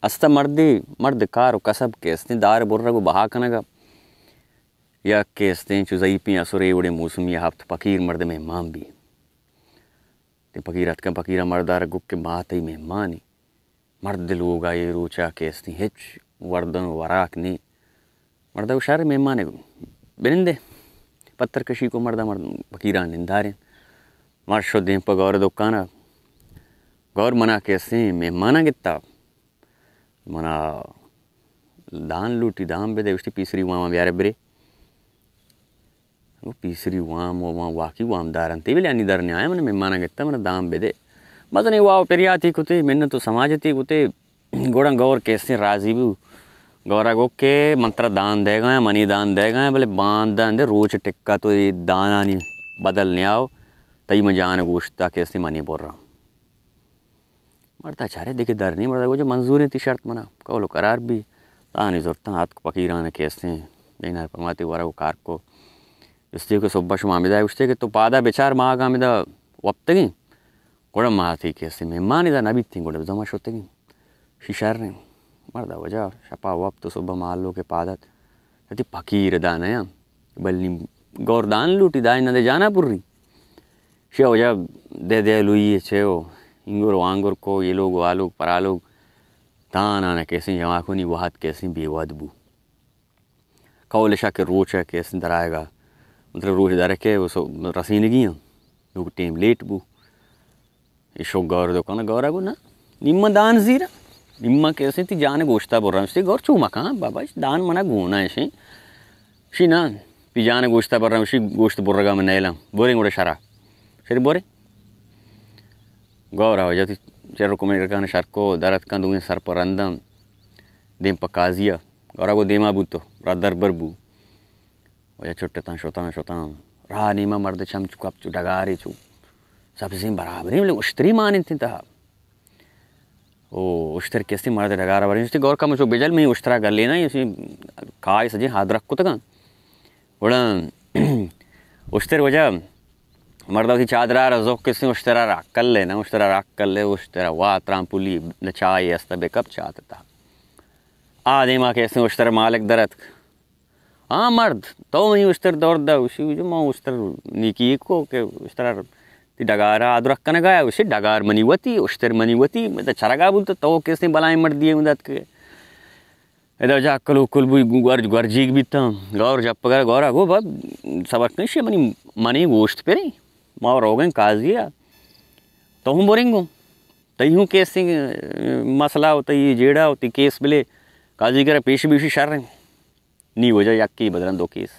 استہ مردے، مرد کار و کسب کہ استیں دار برگ و بہا کنگ ءَ، یا کہ استیں چو ضعیفیں اسرے وڑیں موسمی ءَ ہپت پکیر مرد مہمان بی۔ تئی پکیر اتکاں، پکیر ءَ مرد ءَ را گو کہ ما تئی مہمان ایں۔ مرد لوگ ءَ اے روچ ءَ کہ استیں ہچ وردن و وراک نیں۔ مرد ءَ گو شر مہمان ءَ بنندے۔ پتر کشی کو مرد ءَ، مرد پکیر ءَ ننداریں۔ مرد شو دیم پہ گور دکان ءَ۔ گور منا کہ استیں مہماناں گتا۔ منا دان لوٹی، دان بدے، گوشتی پیسری وام بیارے برے۔ گو پیسری وام و وام واقعی وام دارنت، بلے انی در نیایا، من مہماناں گتا، من دان بدے۔ مزنیں واو پریاتی کتے، منت و سماجتی کتے، گڑا گور کہ استیں راضی بو۔ گورا گو کہ من ترا دان دیگا، منی دان دیگا، بلے باند اندے روچ ٹکا تو اے دانانی بدل نیاو، تئی من جان گوشتا کہ استیں منی برا۔ مرد ءَ چارے دگہ در نی، مرد ءَ گوشت منظور انت تئی شرط، منا قول و قرار بی۔ آنی زرتاں آتک پکیران کہ استیں، دینار پہ ماتی ورگ و کار کو۔ گوشتی کہ صبح شما ہمدا گوشتے کہ تو پادا بچار، ما اگاں ہمدا وپتگیں، گڑا ما تئی کہ استیں مہمانی دا نہ بیتیں، گڑا زما شتگیں۔ شی شریں۔ مرد ءَ وجہ شپا وپت و صبح مالو کے پادت۔ تی پکیر دا نیا۔ بل نی گور دان لوٹی، دائیں ندے جانا پوری۔ شی وجہ دے دے لوئی چے و انگر و آنگر کو، یہ لوگ و آ لوگ پر آ لوگ۔ دان آنا کیسیں جمع کو نی وہد کیسیں بے وہد بو۔ کول شا کہ روچ ءَ کہ استیں درائگا، مطلب روچ درکے و سو رسینگی ہاں، لوگ ٹیم لیٹ بو۔ ایشو گور دکان گورا گو نا، نیمہ دان زیرا، نیمہ کہ استیں تی جان گوشتا برا، استی گور چو مکان بابا، دان منا گونا ہے شی، شی نا، تی جان گوشتا برا، شی گوشت برگا من نیلا، بوریں گوڑا شرا، شری بورے۔ گورا وجہ تی چر کو میرکان شر کو، درت کن دوئیں سر پر رندم، دیم پہ قاضیا۔ گورا گو دیما بوتو، را دربر بو۔ و یا چٹتاں شتاں شتاں۔ راہ نیما مرد چم چو کپ چو ڈگارے چو۔ سبزیں برابریں، بلے اشتری مان انت تہا۔ او اشتر کسی مرد ڈگارا بریں، اشتی گور کم چو بجل میں اشترا گلے نا، اسی کائے سجیں ہادرک کتگاں۔ گڑا اشتر وجہ مرد وتی چادرا را زوک کسی اشترا را کل لے نا، اشترا را کل لے، اشترا وا ترامپولی چائے است بے کپ چات تہا۔ آ دیما کہ استیں اشتر مالک درت۔ آ مرد، تو منی اشتر دور دا، گوشی جو ما اشتر نیکی کو کہ اشتر تی ڈگارا ادرک کنگا، گوشی ڈگار منی وتی، اشتر منی وتی، میں تو چرگا بولتا، تو کسیں بلائیں مردی ہے دات کے۔ ادا جا کلو کل بوئی گورج گورجیگ بیتا، گور جپ گر گورا گو باب صبر کن شی منی، منی گوشت پریں، ما روگن قاضی، تو ہوں برنگو، تئی ہوں کیسیں مسئلہ و تئی جیڑا و تئی کیس بلے قاضی کرا پیش بیشی شر ہیں۔ نی وجہ یکی بدلاں دو کیس۔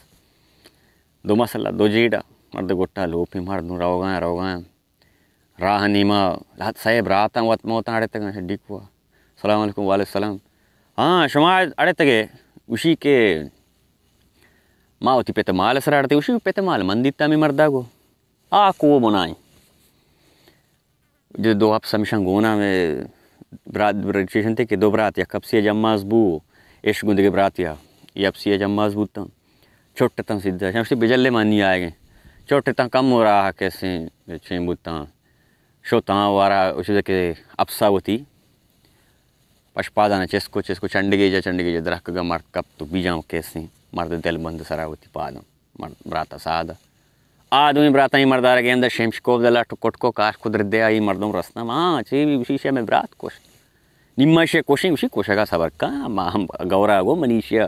دو مسئلہ، دو جیڑا، مرد گٹا لوپیں، مرد نوں روگاں، روگاں۔ راہ نیما، لہت صاحب راتاں وت موتاں اڑتگاں، ڈیکوا۔ السلام علیکم، وعلیکم السلام۔ ہاں، شما اڑتگے، گوشی کہ ما وتی پت مال سر اڑتے، گوشی پت مال من دیتا ہمیں مردا گو۔ آ کو بنائیں۔ جو دو ہپس ہمیشاں گونا میں برات، برات چیشن تے کہ دو برات یک ہپسی جماز بو، اش گندگے برات یا، یہ ہپسی جماز بوتاں۔ چھٹتاں سیدھا، شمشتی بجلے مانی آئے گئے۔ چھٹتاں کم ہو رہا کیسے چین بوتاں۔ شو تاں وارا اچھے کہ ہپسا ہوتی۔ پشپادانا چسکو، چسکو چنڈگے جا، چنڈگے جا درخت گا مرد کپ تو بیجاں کیسے مرد دل بند سرا ہوتی پاداں۔ مرد براتا سادا۔ آ دوئیں براتاں اے مردارا گیندا شمش کوب دلا ٹکٹ کو کاش قدرت دے آئی مردم رسنا۔ ہاں، چے بی گوشی شے میں برات کش۔ نیما شے کشیں، گوشی کشگا صبر کا، ما ہم گورا گو منی شے،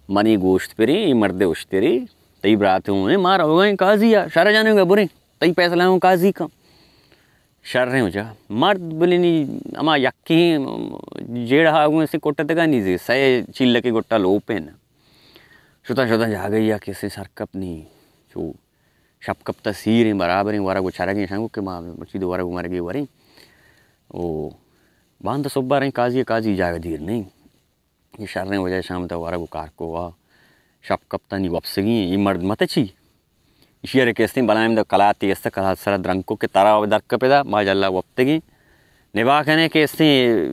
منی گوشت پریں، اے مرد اشترے، تئی برات ہوں، ما روگا ہیں قاضی آ، شر جانے گا بریں، تئی فیصلہ ہوں قاضی کا۔ شریں وجہ۔ مرد بلے نی ہما یکیں جیڑہ ہاگوں سے کٹتگا نی زی، سئے چیلکے گٹا لوپیں۔ شتاں شتاں جاگہی آ کسے سرکپ نی۔ چو شپ کپتا سیریں برابریں ورگ و چرگیں شنگو کہ ما مرچی دو ورگ و مرگے وریں۔ او باندا صبح رہیں قاضی، قاضی جاگہ دیر نہیں۔ اے شریں وجہ شام تا ورگ و کار کو وا۔ شپ کپتانی وپسگی ایں، اے مرد مت چی؟ ایشی ارے کستیں بلائیں دا کلاتے است، کلات سرا درنگ کو کہ ترا و در کپے دا، ما جلا وپتگیں۔ نبا کنے کہ استیں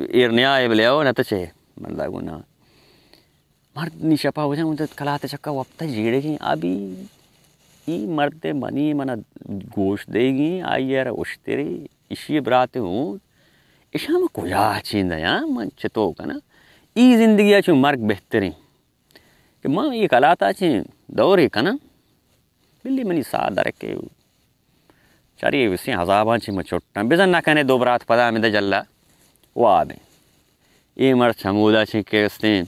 ایر نیا اے بلے او نہ تو چے؟ مردا گو نا۔ مرد نی شپا وجہ اون کلات چکا وپتا جیڑگیں، ابھی ای مرد منی منا گوش دیگیں، آئی ارا اشتری، ایشی برات ہوں۔ اشاں من کجا چین دیاں، من چتو کناں؟ ای زندگی ءَ چوں مرگ بہتریں کہ من اے کلاتا چین دورے کناں، بلی منی ساہ درکے، چاری وسیں عذاباں چہ من چٹاں۔ بزن نہ کنے دو برات پدا ہمدا جلا وابیں۔ اے مرد چمودا چہ کہ استیں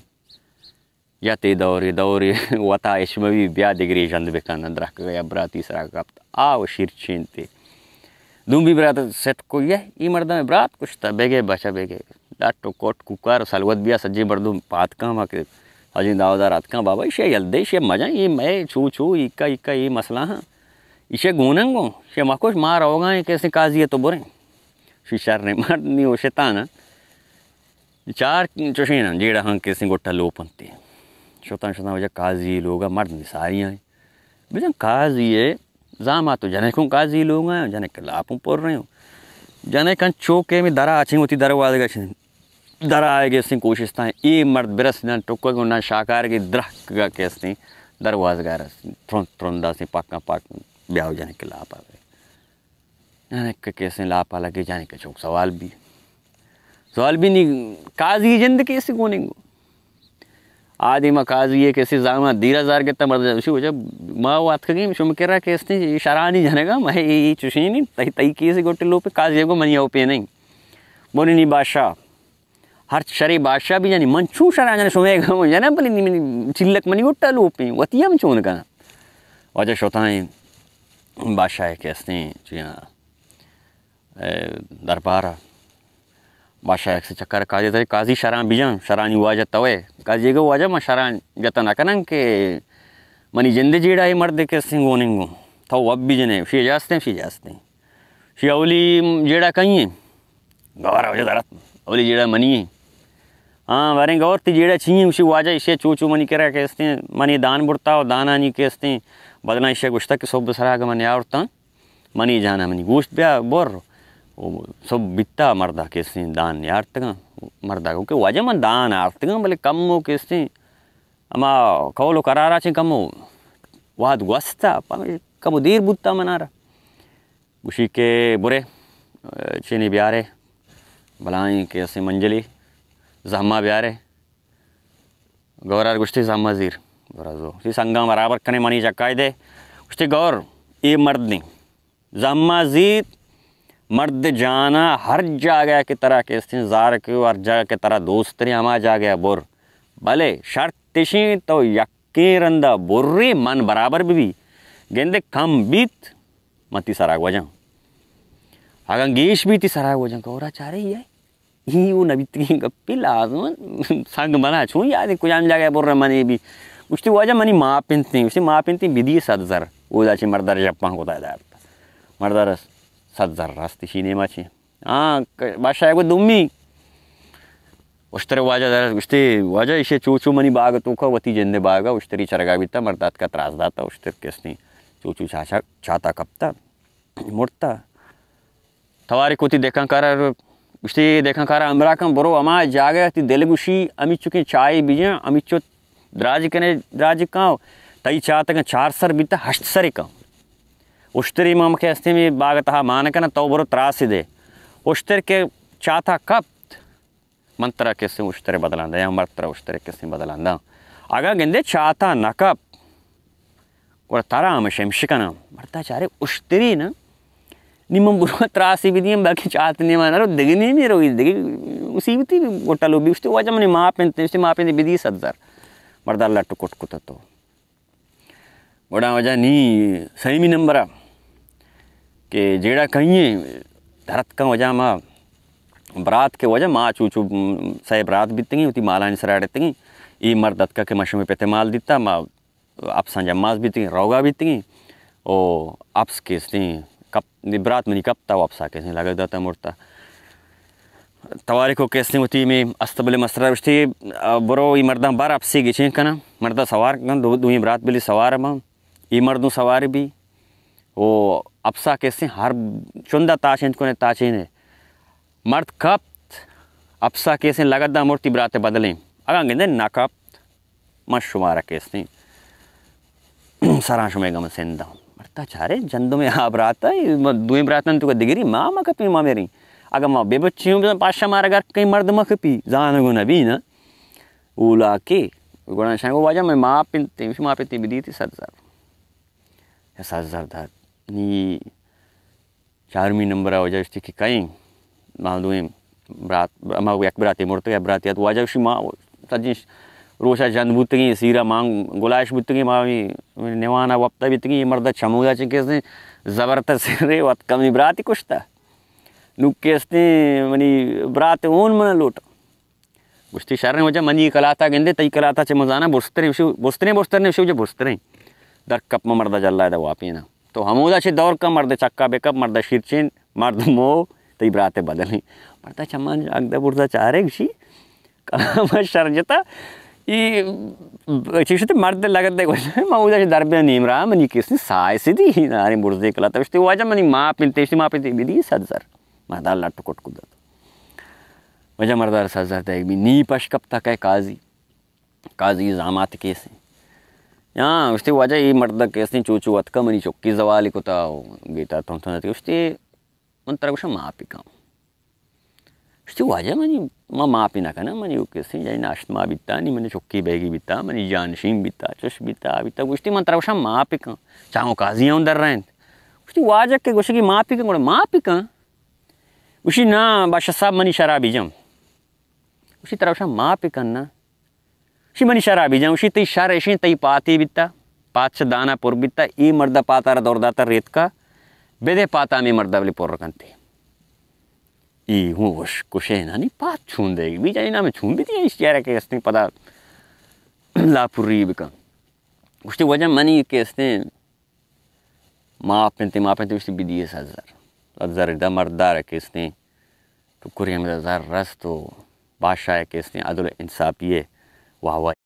یا تے دورے دورے وتا اشموی بیا دگری جند بکن، درک یا براتی سرا کپت، آ و شیر چینتے۔ دومی برات ست کو یہ، ای مردم برات کشتا، بیگے بچا بیگے۔ ڈٹ و کوٹ کوکار و سلوت بیا سجے مردم پاتکاں ما کہ حاجی داودار آتکاں، بابا ایشی یل دے، ایشی مجاں، یہ میں چو چو، ایکا ایکا، یہ مسئلہ ہاں۔ ایشی گوننگو، ایشی مکوش، ما روگاں، کیسے قاضی ہے تو بریں۔ شی شر نے مرد نی و شیطان۔ چار چوشیں جیڑہ ہاں کیسے گٹا لوپنتے۔ شتاں شتاں وجہ قاضی لوگا مرد نی ساری آئیں۔ بزن قاضی ہے، زاما تو جنکوں قاضی لوگ ہیں، جنک لاپوں پر رہے ہوں۔ جنک انچو کہ میں درا اچھیں ہوتی دروازگا چھ درا آئے گے سیں کوشش تھا، اے مرد برس نہ ٹکا گو نہ شاکار کے درہ کا کیسے دروازگا رس، ترند ترندا سے پاکاں پاک بیاو جنک لاپا گئے۔ جنک کیسے لاپا لگے، جنک چوک سوال بھی۔ سوال بھی نہیں، قاضی جند کیسے گوننگو۔ آدی ما قاضی ہے کیسے زاما دیرا زار گتا مرد اسی وجہ ما وات کگیم شم کرا کیسے شرانی جنگا، میں یہ چوشینی، تئی، تئی کیسے گوٹے لوپے قاضی کو منی او پہ نہیں۔ بولی نی بادشاہ، ہر شرے بادشاہ بھی جانی، من چون شرا جانے شمے گا، جانا بلی نی منی چلک منی گوٹا لوپیں، وتی ہم چون کنا۔ واجہ شتائیں بادشاہ کیسے چیاں اے، دربار ءَ۔ بادشاہ یک سے چکر قاضی تئی قاضی شران بیجان، شرانی واجہ توے۔ قاضی گو واجہ من شران جتا نہ کنن کہ منی جند جیڑا اے مرد کیسے گوننگو۔ تو وب بیجنے، شی جاستیں، شی جاستیں۔ شی اولی جیڑا کئیں؟ گورا واجہ درت۔ اولی جیڑا منی۔ ہاں، باریں گور تی جیڑا چی؟ شی واجہ ایشی چو چو منی کرا کیسے، منی دان برتا و دانانی کیسے۔ بدلاں ایشی گوشتا کہ صبح سرا اگہ من نیاورتاں، منی جانا منی گوشت بیا بر۔ و سب بیتا مردا کیسیں دان نیارتگاں۔ مردا گو کہ واجہ من دان آرتگاں، بلے کمو کیسیں اما قول و قرارا چیں کمو وہد گوستا، پمیشا کمو دیر بوتا منارا۔ گوشی کہ برے، چینی بیارے، بلائیں کیسیں منجلی زہما بیارے۔ گورار گوشتی، زہما زیر۔ گورا زو۔ تی سنگاں برابر کنے منی چکائی دے۔ گوشتی، گور، اے مرد نی۔ زہما زیر، مرد جانا، ہر جاگہ کہ ترا کیستیں زار کہ ہر جاگہ کہ ترا دوست تری ہما جاگہ بر۔ بلے شرط اشیں تو یکیں رندا بری من برابر بہ بی۔ گندے کم بیت، من تی سرا گوجاں۔ اگاں گیش بیت تی سرا گوجاں۔ گورا چارے یہ۔ ای او نہ بیتگیں گپے لازم انت۔ سنگ منا چون یاد انت کجام جاگہ بر منے بی۔ گوشتی، واجہ منی ماپ انت، گوشتی، ماپ انت بدی صد زر۔ اودا چہ مرد ءَ جپاں کتا دارت۔ مرد ءَ صد زر رست اشی نیما چہ۔ ہاں، بادشاہ گو دومی۔ اشتر واجہ در گوشتی، واجہ ایشی چو چو منی باغ توکا وتی جند باغا اشتری چرگا بیتا، مرد اتکا تراس داتا، اشتر کیستیں چو چو چاچا چاتا کپتا۔ مرتا۔ توارے کو تی دہکان کارا، گوشتی، دہکان کارا ہمراہ کن، برو ہما جاگہ تی دل گوشی، ہمیچو کہ چائے بیجاں، ہمیچو دراج کنے، دراج کاں، تئی چاتگاں چار سر بیتا، ہشت سر کاں۔ اشتری ما کہ ہستیں میں باغ تہا مان کناں، تو برو تراسی دے۔ اشتر کہ چاتا کپت، من ترا کسیں اشترے بدلاں دیاں، مرد ترا اشترے کسیں بدلاں داں۔ اگاں گندے چاتا نہ کپ، گڑا ترا ہم شمش کناں۔ مردا چارے اشتری نا، نی من برو تراسی بدیاں، بلکہ چات نیما نہ رو، دگہ نیمی روی، دگہ مصیبتی گٹا لو بی۔ اشتی، واجہ منی ماپ انت، اشتی، ماپ انت بدی صد زر۔ مردا لٹ کٹ کت تو۔ گڑا واجہ نی سیمی نمبر ءَ کہ جیڑہ کئیں درت کن واجہ ما برات کہ واجہ ما چو چو سئے برات بیتگیں، وتی مالانی سرا اڑتگیں۔ اے مرد اتکا کہ ما شمے پت مال دیتا، ما اپساں جماز بیتگیں، روگا بیتگیں۔ او اپس کیستیں کپ، برات منی کپتا و اپسا کیستیں لگت داتا مرتا۔ توارے کو کیستیں وتی میں استبل مسترا گوشتی، برو ای مرداں بار اپسی گچین کناں۔ مردا سوار کن، دو، دوئیں برات بلی سوار باں۔ ای مردوں سوار بی۔ او اپسا کیستیں ہر چندا تاچینت کنے تاچینے۔ مرد کپت، اپسا کیستیں لگت دا مرتی برات بدلیں۔ اگاں گندے نہ کپت، من شمارا کیستیں سراں شمے گم سنداں۔ مرتا چارے جندو میں آ براتا، دوئیں براتاں تو دگری ما ما کپیں ما میریں۔ اگاں ما بہ بچیں، بزاں پاشا مارا گرک کئیں مرد مہ کپی، زانگ نہ بی نا۔ اولا کے، گڑا شاں گو واجہ من ماپ انت، ماپ انت بدیتی صد زر۔ یا صد زر دات۔ نی چارمی نمبر ءَ واجہ اشتی کہ کئیں، ما دوئیں برات، ما یک براتے مرتگ، یک براتے ات۔ واجہ اشی ما سجیں روشا جند بوتگیں، سیرا مان گلائش بوتگیں، ما نوانا وپتا بیتگیں، یہ مرد چمودا چنکہ استیں زبرت سرے وت کمی براتی کشتا۔ نو کہ استیں منی برات اون من لوٹ۔ گوشتی، شریں واجہ منی کلاتا گندے، تئی کلاتا چہ مزانا برستریں، وشو برستریں، برستریں، وشو جہ برستریں۔ در کپ من مردا جلا دا واپینا۔ تو ہمودا چہ دور کا مرد چکا بکپ، مرد شیرچین، مرد مو، تئی برات بدلیں۔ مردا چمان اگدا برزا چارے گشی، کلام شر جتا۔ ای چیشتے مرد لگت دے گوشت، ما اودا چہ در بیا نیم را، منی کسی سائے سدی، ناریں برزے کلاتا۔ اشتے واجہ منی ماپ انتے، اشتے ماپ انتے، بدی صد زر۔ مردا لٹ کٹ کدت۔ واجہ مردا صد زر دیگ بی، نی پش کپتا کہ قاضی۔ قاضی زامات کیسیں۔ یا، گوشتی، واجہ، ای مرد کیسیں چوچو اتکا منی چکی زوالی کتا و گیتا تون تون اتکا۔ گوشتی، من ترا گوشاں ماپی کن۔ گوشتی، واجہ، منی، ما ماپی نہ کناں، منی او کیسیں جائی ناشت ما بیتا، نی منی چکی بیگی بیتا، منی جانشین بیتا، چش بیتا، بیتا۔ گوشتی، من ترا گوشاں ماپی کن۔ چاہوں قاضی ہوں در رہند۔ گوشتی، واجہ کہ گوشگی ماپی کن، گوڑا ماپی کن۔ گوشی، نا، بادشاہ صاحب، منی شرابی جم۔ گوشی، ترا گوشاں ماپی کن نا۔ شی منی شرابی جان، شی تئی شر اشیں، تئی پاتے بیتا، پات چہ دانا پر بیتا، ای مردا پاتا را دور داتا ریتکا، بدے پاتا ہمے مردا بلے پر کنتے۔ ای ہوں وش کشے نانی پات چون دے، بی جائی نام چون بیتی، اس چہرہ کے استیں پدا لاپری بکن۔ گوشتے واجہ منی کے استیں ماپ انت، ماپ انت، گوشتی، بدی صد زر۔ صد زر دا مردار کہ استیں، ٹکری ہمیں زر رست و بادشاہ کہ استیں، عدل و انصافی ہے، واہ واہ۔